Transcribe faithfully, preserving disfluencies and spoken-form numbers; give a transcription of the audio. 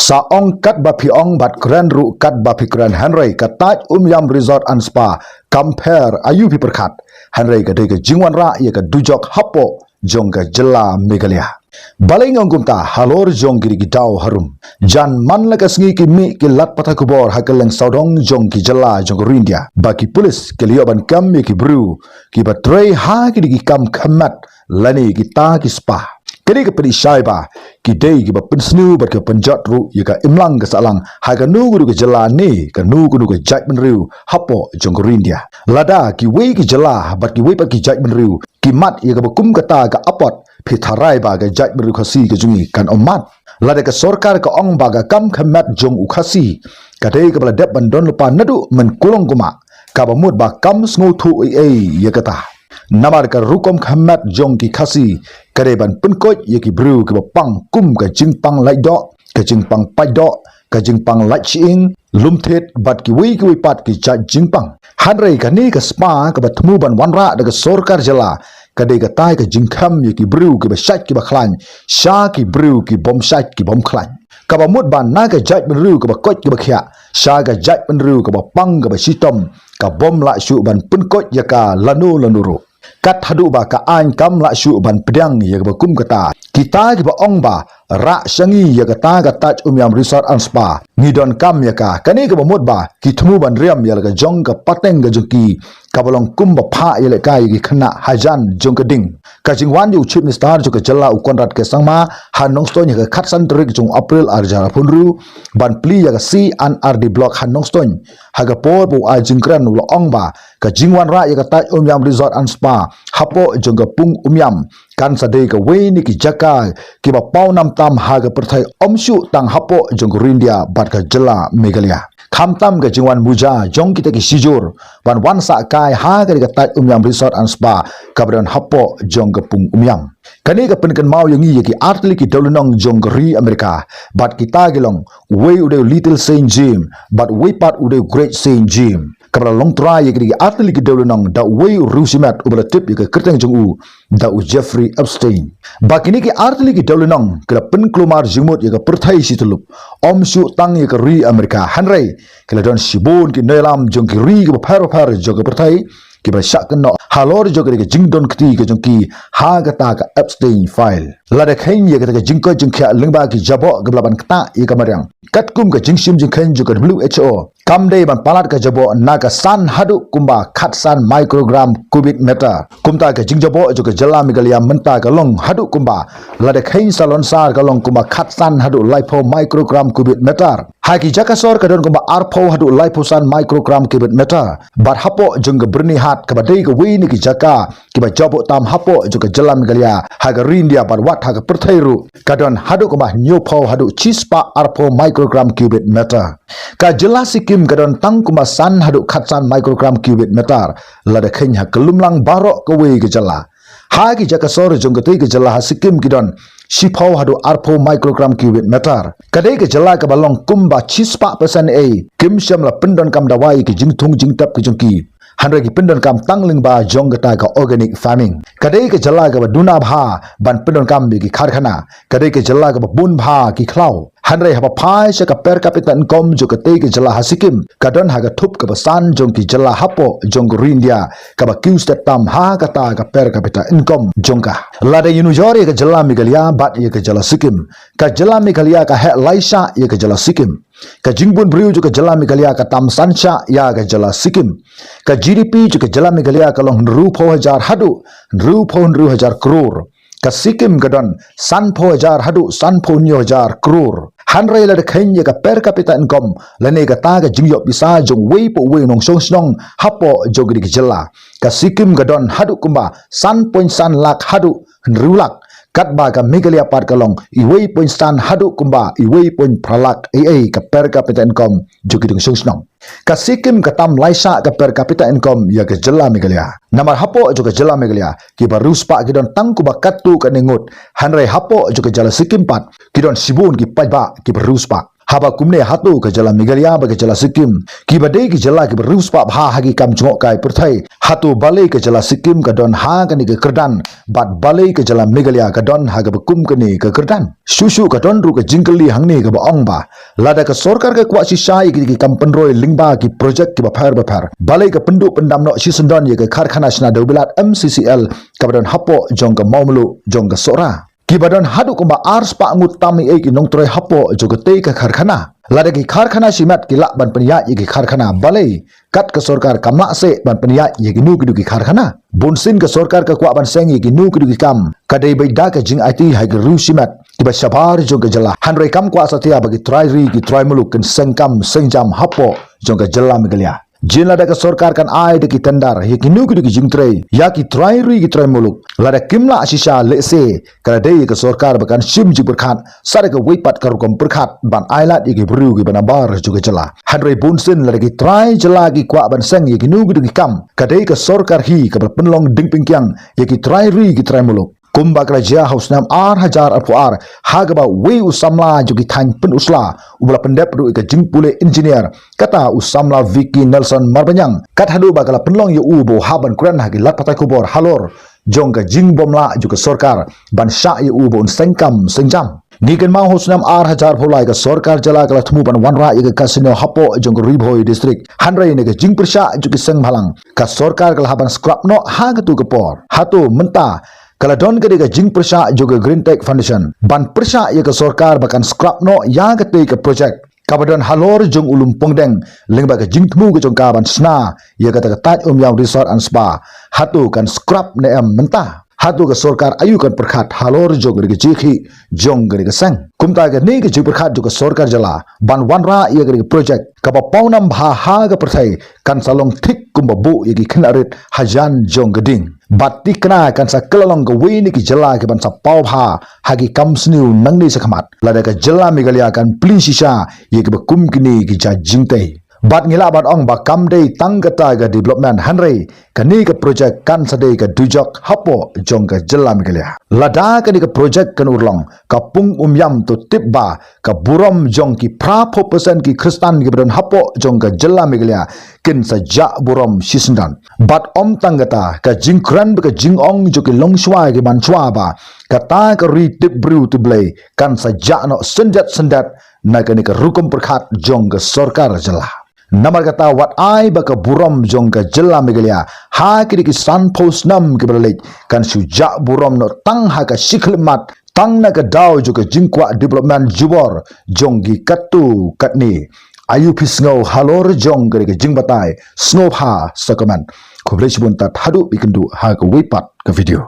Sa ong katba phi ong bad kren ruh katba phi kren, hynrei ka Taj Umiam Resort and Spa kam pher aïu phi pyrkhat, hynrei ka dei ka jingwanrah ïa ka dujok hapoh jong ka jylla Meghalaya. Balei nga ong kumta? Halor jong kine ki daw harum, jan man la ka sngi ki mih ki lad pathai khubor ha kylleng sawdong jong ki jylla jong ka ri India ba ki pulit ki la ïoh ban kem ïa ki briew kiba trei ha kine ki kam khyrmet lane kita ki spa. Kane ka pynshai ba ki dei kiba pynsniew bad kiba pynjot ruh ïa ka imlang ka sahlang ha kano kano ka jylla ne kano kano ka jaitbynriew hapoh jong ka ri India. Lada kiwei ki jylla bad kiwei pat ki jaitbynriew ki mad ïa kaba kum kata ka apot, phi tharai ba ka jaitbynriew Khasi ka jong ngi kan ym mad? Lada ka sorkar ka ong ba ka kam khyrmet jong u Khasi ka dei kaba la dep ban don lypa naduh mynkulong kumah, kaba mut ba kam sngewthuh ei ei ïa kata. Namar ka rukom khyrmet jong ki Khasi ka dei ban pynkoit ïa ki briew kiba pang kum ka jingpang lait doh, ka jingpang pait doh, ka jingpang lait shyieng, lum thied bad kiwei kiwei pat ki jait jingpang. Hynrei kane ka spa kaba thmu ban wanrah da ka sorkar jylla ka dei katai ka jingkhem ïa ki briew kiba shait kiba khlaiñ sha ki briew ki bym shait ki bym khlaiñ. Kaba mut ba na ka jaitbynriew kaba koit kaba khiah sha ka jaitbynriew kaba pang kaba shitom, ka bym lah shuh ban pynkoit ïa ka lano lano ruh. Kat haduh ba ka aiñ kam lah shuh ban pdiang ïa kaba kum kata. Kita kiba ong ba rah sha ngi ïa kata ka Taj Umiam Resort and Spa, ngi donkam ïa ka. Kane kaba mut ba ki thmu ban riam ïa la ka jong ka pateng ka jong ki kaba long kumba phah ïalehkai ïa ki khynnah hajan jong ka ding. Ka jingwan jong u Chief Minister jong ka jylla u Conrad K Sangma ha Nongstoiñ ha ka khatsan tarik jong u April arhajar arphew hynriew ban plie ïa ka C and R D Block ha Nongstoiñ, ha ka por ba u ai jingkren u la ong ba ka jingwanrah ïa ka Taj Umiam Resort and Spa hapoh jong ka pung Umiam kan sa dei kawei na ki jaka kiba pawnam tam ha ka pyrthei, ym shuh tang hapoh jong ka ri India bad ka jylla Meghalaya. Khamtam ka jingwan muja jong kita ki shijur ban wan sah kai ha kane ka Taj Umiam Resort and Spa kaba don hapoh jong ka pung Umiam. Kane ka pynkynmaw ïa ngi ïa ki artylli ki dewlynnong jong ka ri Amerika, bad kita ki long, uwei u dei u Little Saint James bad uwei pat u dei u Great Saint James. Kaba la long trai ïa kine ki artylli ki dewlynnong da uwei u riewshimet uba la tip ïa ka kyrteng jong u da u Jeffrey Epstein. Ba kine ki artylli ki dewlynnong ki la pynkulmar jingmut ïa ka pyrthei shi tyllup, ym shuh tang ïa ka ri Amerika, hynrei ki la don shibun ki nongïalam jong ki ri kiba pher bapher jong ka pyrthei kiba la shah kynnoh halor jong kane ka jingdon kti ka jong ki ha kata ka Epstein file. Lada kheiñ ïa kata ka jingkoit jingkhiah lyngba ki jaboh kiba lah ban ktah ïa ka mariang, katkum ka jingshim jingkheiñ jong ka W H O, kam dei ban palat ka jaboh na ka san haduh kumba khatsan microgram cubic meter. Kumta ka jingjaboh jong ka jylla Meghalaya mynta ka long haduh kumba, lada kheiñ salonsar ka long kumba khatsan haduh laiphew microgram cubic meter. Ha ki jaka sor ka don kumba arphew haduh laiphew san microgram cubic meter. Bad hapoh jong ka Byrnihat kaba dei kawei na ki jaka kiba jaboh tam hapoh jong ka jylla Meghalaya ha ka ri India bad wat ha ka pyrthei ruh, ka don haduh kumba hynñiewphew haduh shispah arphew microgram cubic meter. Ka jylla Sikkim ka don tang kumba san haduh khatsan microgram cubic meter, lada kheiñ ha ka lumlang baroh kawei ka jylla. Ha ki jaka sor jong katei ka jylla ha Sikkim ki don shiphew haduh arphew microgram cubic meter. Ka dei ka jylla kaba long kumba shispah percent ei, kim shym la pyndonkam dawai ki jingthung jingtep ki jong ki, hynrei ki pyndonkam tang lyngba jong kata ka organic farming. Ka dei ka jylla kaba duna bha ban pyndonkam ïa ki karkhana. Ka dei ka jylla kaba bun bha ki khlaw. Hynrei haba phai sha ka per capita income jong katei ka jylla ha Sikkim, ka don ha ka thup kaba san jong ki jylla hapoh jong ka ri India kaba kiew stet tam ha kata ka per capita income jong ka. Lada ïanujor ïa ka jylla Meghalaya bad ïa ka jylla Sikkim, ka jylla Meghalaya ka heh laishah ïa ka jylla Sikkim. Ka jingbun briew jong ka jylla Meghalaya ka tam san shah ïa ka jylla Sikkim. Ka G D P jong ka jylla Meghalaya ka long hynriewphew hajar haduh hynriewphew hynriew hajar klur. Ka Sikkim ka don sanphew hajar haduh sanphew hynñiew hajar klur. Hynrei lada kheiñ ïa ka per capita income lane kata ka jingïoh pisa jong uwei pa uwei u nongshong shnong hapoh jong kine ki jylla, ka Sikkim ka don haduh kumba san point san lak haduh hynriew lak. Katba ka Meghalaya pat ka long iwei point san haduh kumba iwei point phra lak ei ei ka per capita income jong ki nongshong shnong. Ka Sikkim ka tam laishah ka per capita income ïa ka jylla Meghalaya. Namar hapoh jong ka jylla Meghalaya, kiba riewspah ki don tang kumba katto katne ngut, hynrei hapoh jong ka jylla Sikkim pat ki don shibun ki paidbah kiba riewspah. Haba kumne hato ka jylla Meghalaya bad ka jylla Sikkim, kiba dei ki jylla kiba riewspah bha ha ki kam jngohkai pyrthei, hato balei ka jylla Sikkim ka don ha kane ka kyrdan bad balei ka jylla Meghalaya ka don ha kaba kum kane ka kyrdan? Shuh shuh ka don ruh ka jingkylli hangne kaba ong ba lada ka sorkar ka kwah shisha ïa ki kam pynroi lyngba ki projek kiba pher bapher, balei ka pynduh pyndam noh shisyndon ïa ka karkhana shna dewbilat M C C L kaba don hapoh jong ka Mawmluh jong ka Sohra, kiba don haduh kumba arspah ngut tam ei ei ki nongtrei hapoh jong katei ka karkhana? Lada ki karkhana shimet ki lah ban pynïaid ïa ki karkhana, balei kat ka sorkar kam lah seh ban pynïaid ïa kino kino ki karkhana? Bunsien ka sorkar ka kwah ban seng ïa kino kino ki kam, ka dei beit da ka jingaiti ha ki riew shimet kiba shabar jong ka jylla, hynrei kam kwah satia ba ki trai ri ki trai muluk kin seng kam seng jam hapoh jong ka jylla Meghalaya. Jin lada ka sorkar kan ai da ki tender ïa kino kino ki jingtrei ïa ki trai ri ki trai muluk, lada kim lah shisha, lehse ka la dei ïa ka sorkar ba kan shim jingpyrkhat sa da kawei pat ka rukom pyrkhat ban ailad ïa ki briew kiba nabar jong ka jylla. Hynrei bunsien lada ki trai jylla ki kwah ban seng ïa kino kino ki kam, ka dei ka sorkar hi kaba pynlong dingpyngkiang ïa ki trai ri ki trai muluk. Kumba ka la jia ha u snem ar hajar arphew ar, ha kaba uwei u samla jong ki thaiñ Pynursla uba la pyndep ruh ïa ka jingpule engineer, kata u samla Vicky Nelson Marbaniang, kat haduh ba ka la pynlong ïa u ba u hap ban kren ha ki lad pathai khubor halor jong ka jingbymlah jong ka sorkar ban shah ïa u ba un seng kam seng jam. Ngi kynmaw ha u snem ar hajar arphew lai ka sorkar jylla ka la thmu ban wanrah ïa ka casino hapoh jong ka Ri Bhoi District, hynrei na ka jingpyrshah jong ki seng bhalang, ka sorkar ka la hap ban scrap noh ha katu ka por. Hato mynta ka la don ka dei ka jingpyrshah jong ka Green Tech Foundation ban pyrshah ïa ka sorkar ba kan scrap noh ïa katei ka projek kaba don halor jong u Lum Pongdeng lyngba ka jingthmu ka jong ka ban shna ïa kata ka Taj Umiam Resort and Spa? Hato kan scrap ne em mynta? Hato ka sorkar aïu kan pyrkhat halor jong ka dei ka jingkhih jong ka dei ka seng? Kumta kane ka jingpyrkhat jong ka sorkar jylla ban wanrah ïa ka dei ka projek kaba pawnam bha ha ka pyrthei kan sa long thik kumba buh ïa ki khynnah rit hajan jong ka ding. Bad thikna kan sa kylla long kawei na ki jylla kiban sa paw bha ha ki kam sniew nangne shakhmat, lada ka jylla Meghalaya kan plie shisha ïa kiba kum kine ki jait jingtei. Bad ngi lah ban ong ba kam dei tang kata ka development, hynrei kane ka projek kan sa dei ka dujok hapoh jong ka jylla Meghalaya. Lada kane ka projek kan urlong, ka Pung Umiam to tip ba ka burom jong ki phra phew percent ki Khristan kiba don hapoh jong ka jylla Meghalaya kin sa jah burom shisyndon. Bad ym tang kata, ka jingkren bad ka jingong jong ki longshuwa ki manshuwa ba kata ka ri tip briew tip Blei kan sa jah noh syndet syndet na kane ka rukom pyrkhat jong ka sorkar jylla. Namar kata, wat ai ba ka burom jong ka jylla Meghalaya ha kine ki sanphew snem kiba la leit kan shu jah burom noh tang ha ka shi khyllipmat, tang na ka daw jong ka jingkwah development jubor jong ki katto katne. Aïu phi sngew halor jong kane ka jingbatai? Sngewbha sa comment. Khublei shibun tad haduh ba ïakynduh ha kawei pat ka video.